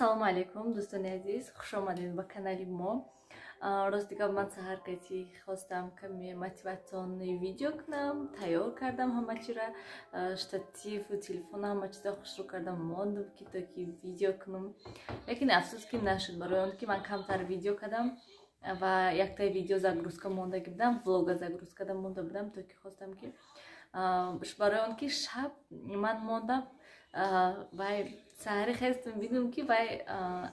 Ассалому алайкум, дӯстони азиз, хуш омадед ба канали мо. Рост дигар ман саҳар кати хостам каме мотивационный видео кунам, тайёр кардам ҳама чира, штативу телефон, ҳама чиза хушрӯ кардам, мондам ки то ки видео кунам, лекин афсӯс ки нашуд, барои он ки ман камтар видео кардам ва яктаи видео загрузка мондаги будам, влога загрузка монда будам, то ки хостам ки барои он ки шаб ман мондам вай саҳари хестам, бидум ки вай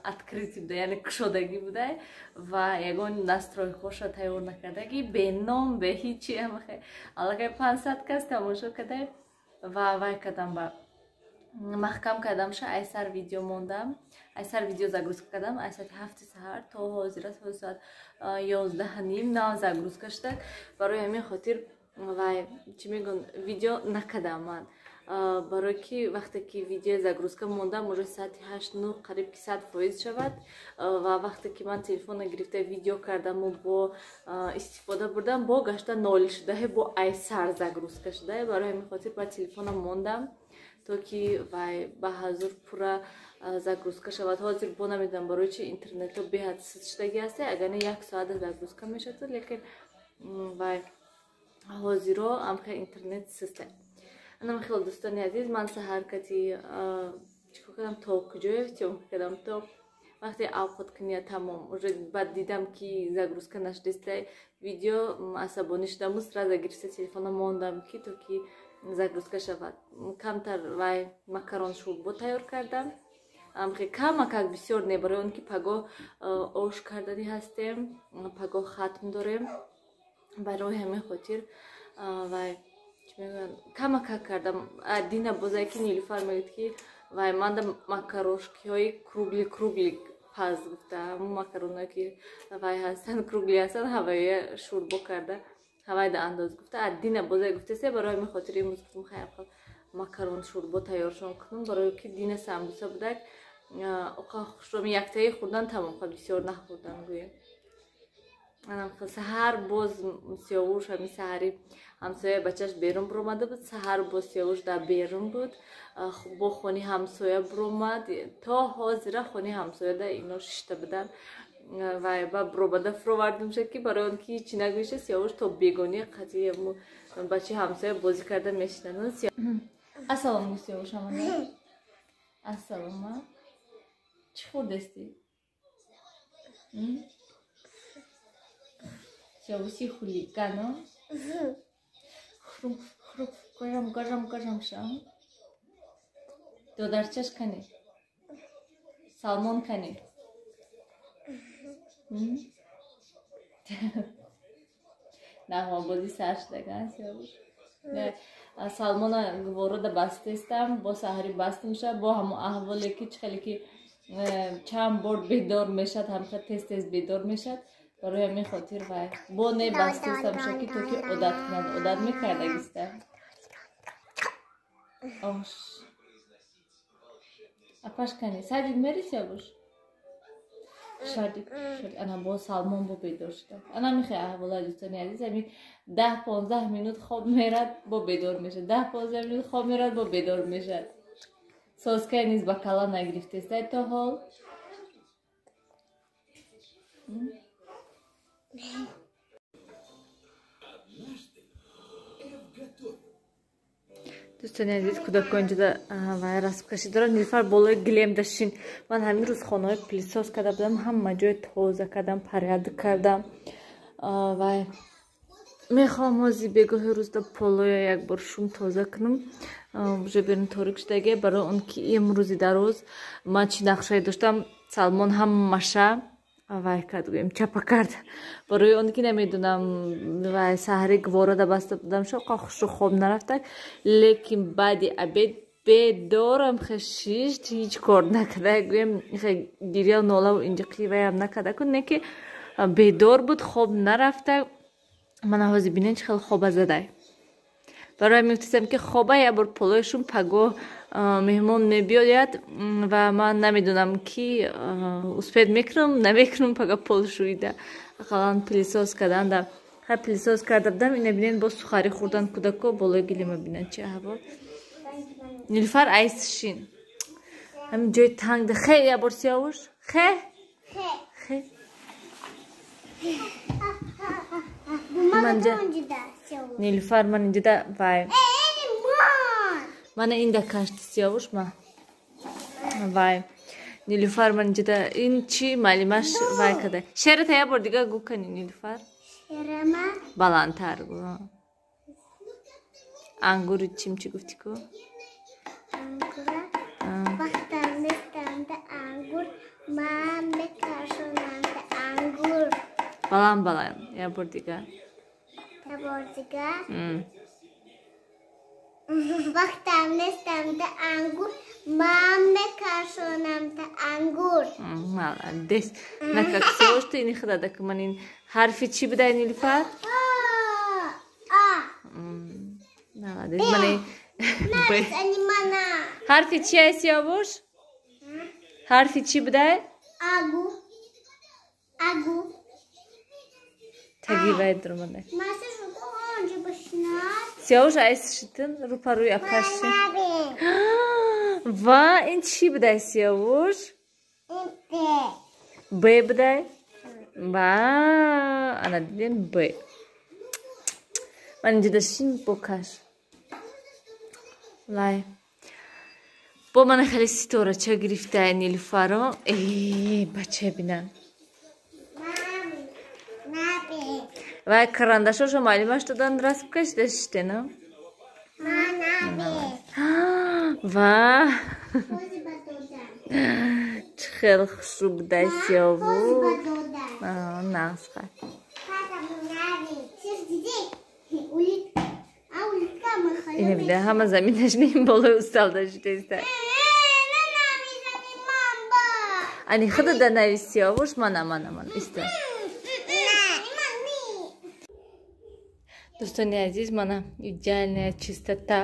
открытый буда, яъне кушодагӣ буда ва ягон настройкаҳоша тайёр накардаги, беном, бе ҳичи, аллакай 500 кас тамошо кардай ва вай кардам, ба маҳкам кардамша, айсар видео мондам, айсар видео загрузка кардам, ай соати 7-и саҳар то ҳозир аст, ҳозир соат 11:30 нав загрузка шуда. Барои ҳамин хотир вай чӣ мегӯн, видео накардам ман, барое ки вақте ки видеои загрузка мондам, уже соати 8-9 қариб ки 100% шавад ва вақте ки ман телефонро гирифта видео кардаму бо истифода бурдам, бо гашта нол шуда, бо айсар загрузка шуда. Барои ҳамин хотир ба телефонам мондам то ки вай ба ҳазур пурра загрузка шавад. Ҳозир бо намедонам барои чи интернетҳо беҳад суст шудагӣ ҳаст, агар не як соата загрузка мешавад, лекин вай ҳозиро амхел интернет суста. Анам хеле, дӯстони азиз, ман саҳар кати чикор кардам, то куҷое съёмка кардам, то вақте авқоткуния тамом, уже баъд дидам ки загрузка нашудиста видео, асабонӣ шудаму сразу гирифта телефона мондам ки то ки загрузка шавад. Камтар вай макарон шӯрбо тайёр кардам, камакак, бисёр не, барои он ки пагоҳ ош карданӣ ҳастем, пагоҳ хатм дорем, барои ҳамин хотир вай камакак кардам. Дина бозае ки Нилуфар мегӯяд ки вай манда макарошкиҳои круглый круглый паз гуфта, ҳамун макароное ки вай ҳастанд, круглый ҳастанд, ҳавая шӯрбо карда ҳавайда андоз гуфта. Дина бозае гуфтасе, барои ҳамин хотир имрӯз гуфтам, хайр, макарон шӯрбо тайёршон кунам, барое ки дина самбуса будак, оқа хушроми яктаи хӯрдан тамом, бисёр нахӯрдан гӯем. Саҳар боз Сиёвуш, ҳами саҳари ҳамсоя бачаш берун буромада буд, саҳар боз Сиёвуш дар берун буд, бо хони ҳамсоя буромад, то ҳозира хони ҳамсояда ино шишта буданд ва ба буромада фуровардимша ки барои он ки ҳичи нагӯиша, Сиёвуш то бегонӣ қатъи бачаи ҳамсоя бозӣ карда мешинад. Ассалом, Сиёвуш, амана ассалома, чӣ хӯрдастӣ? Сиёвуси хулигано хрум хрум гажам гажам гажам шам. Додарчаш кане, Салмон кане? Нағмабозӣ сар шудаган Сиёвуш. Салмона гуворода бастестам, бо саҳари бастимша, бо ҳамон аҳволе ки чӣ хеле ки чанд бор бедор мешад, ҳамха тез тез бедор мешад, барои ҳамин хотир вай бо не бастестамша ки то ки одат кунад, одат мекардагиста. Ош апаш кани, садик мери, Сиёвуш? Шадик, ана бо Салмон бо бедор шуда. Ана михе аҳвола, дӯстони азиз, ҳами 10-15 минут хоб мерад, бо бедор мешад, 10-15 минут хоб мерад, бо бедор мешад. Соскае низ ба кала нагирифтестай то ҳол. Дӯстони азиз, кӯдакон инҷода вай расмкашӣ дорад. Нилуфар, болои гилемда шин. Ман ҳамин рӯз хонаҳои пылесос карда будам, ҳама ҷой тоза кардам, порядок кардам. Вай мехоҳам ҳозир бегоҳи рӯзда полоя якбор шум тоза кунам, уже берун торик шудаге, барои он ки имрӯзи дароз ман чӣ нақшае доштам, Салмон ҳамаша вай кард, гӯем, чапа кард, барои он ки намедонам вай саҳари гуворода баста будам, шоқа хушу хоб нарафтак, лекин баъди обед бедорам хе шишт, ҳеҷ кор накарда, гӯем, хе гиря нолаву инҷиқи ваям накарда ку, не ки бедор буд, хоб нарафта. Мана ҳозир бинед, чӣ хел хоба задай. Барои мефтисам ки хоба як бор полоишум, пагоҳ меҳмон мебиёяд ва ман намедонам ки успеть мекунам, намекунам пага пол шӯида, ақаллан пылесос карданда. Ҳар пылесос карда будам, ина бинед, боз сухарӣ хӯрдан кӯдако болои гилема, бинанд чи аҳвол. Нилуфар, айс шин. Ҳамин ҷои тангда хе я бор Сиёвуш. Хе? Хе. Хе. Манҷа Нилуфар ман инҷода вай. Мана инда кашти Сиёвуш ма. Вай. Нилуфар ман инҷода ин чӣ маълимаш вай када. Шеърата я бор дига гӯ кани Нилуфар. Шерама баландтар гӯ. Ангури чим чӣ гуфтӣ ку? Ангура. Вақтам нестамда ангур, ман мекашонамда ангур. Баланд баланд я бор дига. Я бор дига. Вақтам нестамда ангур, ман мекашонамда ангур. Молодец. На как Сиёвуш ту ини худада ки ман ин ҳарфи чӣ будай Нилуфар? А. Молодец. Мана Б. Ҳарфи чи ай Сиёвуш? Ҳарфи чӣ будай? Агу. Агу. Таги вай дуромадай. Сиёвуш айс шитин рӯпарӯи апаши. Ва ин чӣ будай Сиёвуш? Б. Б будай? Ва ана дидем Б. Ман инҷода шин бокаш. Вай. Бо мана хеле ситорача гирифтай Нилуфаро. Бача бинам. Вай карандашошо маълимаш додан расм кашида шиштена. Ва. Чӣ хеле хушрӯ будай Сиёвуш. Нағз хай. Ине бида ҳама заминаш ним болои усталда шудеста. Ани худо да навис Сиёвуш, мана мана мана иста. Дӯстони азиз, мана идеальная чистота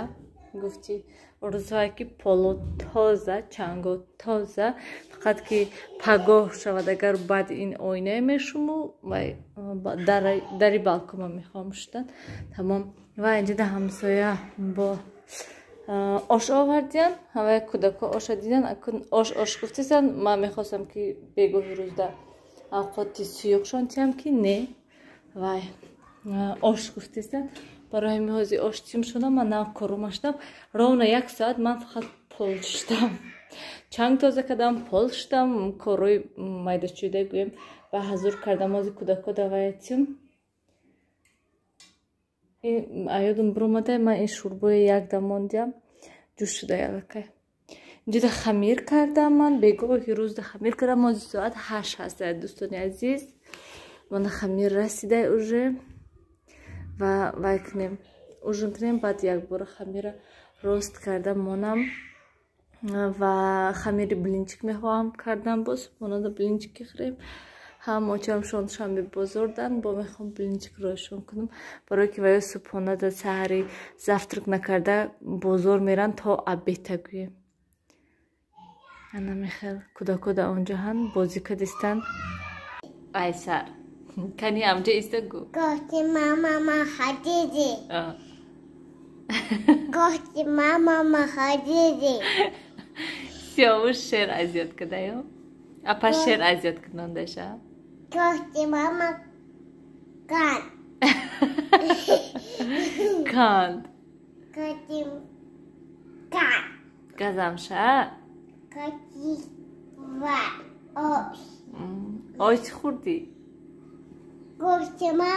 гуфти рӯзҳое ки поло тоза, чанго тоза, фақат ки пагоҳ шавад агар баъд ин оинае мешуму вай дари балкома мехоҳам шудан. Тамом. Ва инҷода ҳамсоя бо ош овардиян, ҳамаи кӯдако оша дидан, ош ош гуфтесан. Ман мехостам ки бегоҳи рӯзда авқоти суюқшон тиям ки не, вай ош гуфтесан. Барои ҳамин ҳозир ош тим шудам, ман нав корума шудам. Ровно як соат ман фақат пол шудам. Чанг тоза кардам, пол шудам, корҳои майдачӯда гӯем ва ҳазур кардам. Ҳозир кӯдако давая тим. Аёдум биромадай, ман ин шӯрбои якдам мондиям, ҷӯш шуда аллакай. Инҷода хамир кардам ман, бегоҳи рӯзда хамир кардам. Ҳозир соат 8 ҳаст, дӯстони азиз. Мана хамир расидай уже. Ва вай кунем, ужин кунем, баъд якбора хамира рост карда монам. Ва хамири блинчик мехоҳам кардан, боз монада блинчики хӯрем. Ҳам очамшон шанбе бозордан, бо мехоҳам блинчик роишон кунам, барое ки ваё субҳонада саҳари завтрак накарда бозор меран то обеда гӯем. Ана мехел кӯдако дар онҷо ҳанд бозӣ кардистанд. Айсар кани амҷа иста гӯ. Гуфти мама ма хадиди. Гуфти мама ма хадиди. Сиёвуш шеър азёд кадаё? Апа шеър азёд кунондаша? Гуфти мама канд. Канд. Гуфти канд. Газамша? Гуфти ва ош. Ош хӯрдӣ? Гуфти ма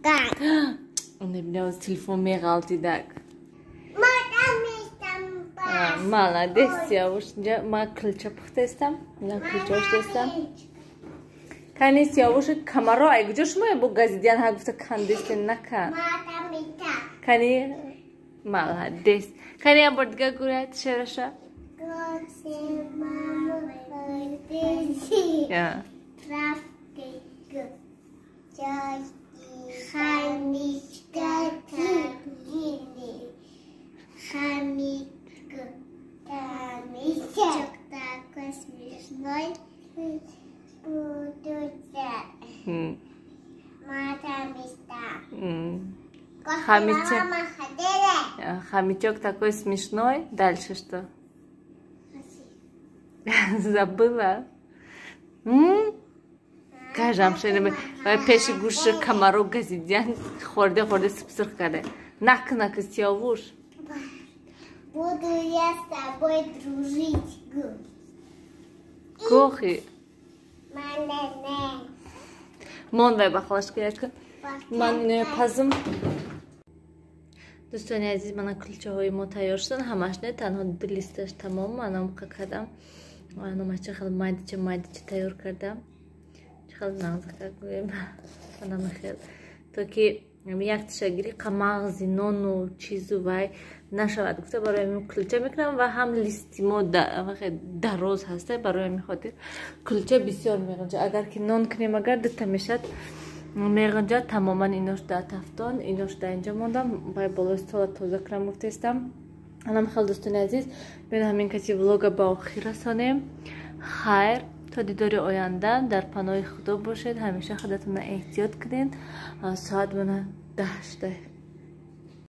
канд. Небинавоз телефон меғалтидак. Молодец, Сиёвуш. Инҷа ман кулча пухтаистам. Ина кулча оштаистам. Кани Сиёвуш камаро ай куҷо шумо бо газидиян ҳа гуфта кандистен накан. Кани молодец. Кани як бор дига гӯяд шеъраша. Хомячок такой смешной будут. Мата мечта. Хомячок такой смешной. Дальше что? Забыла? Кажам шенеме вай пеши гӯши камаро газидян, хӯрде, хӯрде, сипсирх карде. Накна, ки Сиёвуш. Буду я с тобой дружить. Кохи. Мон вай бахалаш кияка. Ман пазм. Дӯстони азиз, мана кулчаҳои мо тайёр шуданд. Ҳамаш не, танҳо ду листаш тамом. Манам кардам. Анама чӣ хел майдича майдича тайёр кардам. Чӣ хел нағзака гӯем. Анама хел. То ки як тиша гири қамағзи нону чизу вай нашавад гуфта, барои ҳамин кулча мекунам ва ҳам листи мо дароз ҳаста, барои ҳамин хотир кулча бисёр меғунҷа. Агар ки нон кунем, агар дута мешад, меғунҷа тамоман. Инош дар тафтон, инош дар инҷа мондам, вай болои стола тоза кунам гуфтаистам. Анам хел, дӯстони азиз, бин ҳамин каси влога ба охир расонем. Хайр, то дидори оянда дар паноҳи Худо бошед. Ҳамеша худатонро эҳтиёт кунед. Соат мана 10 шуда.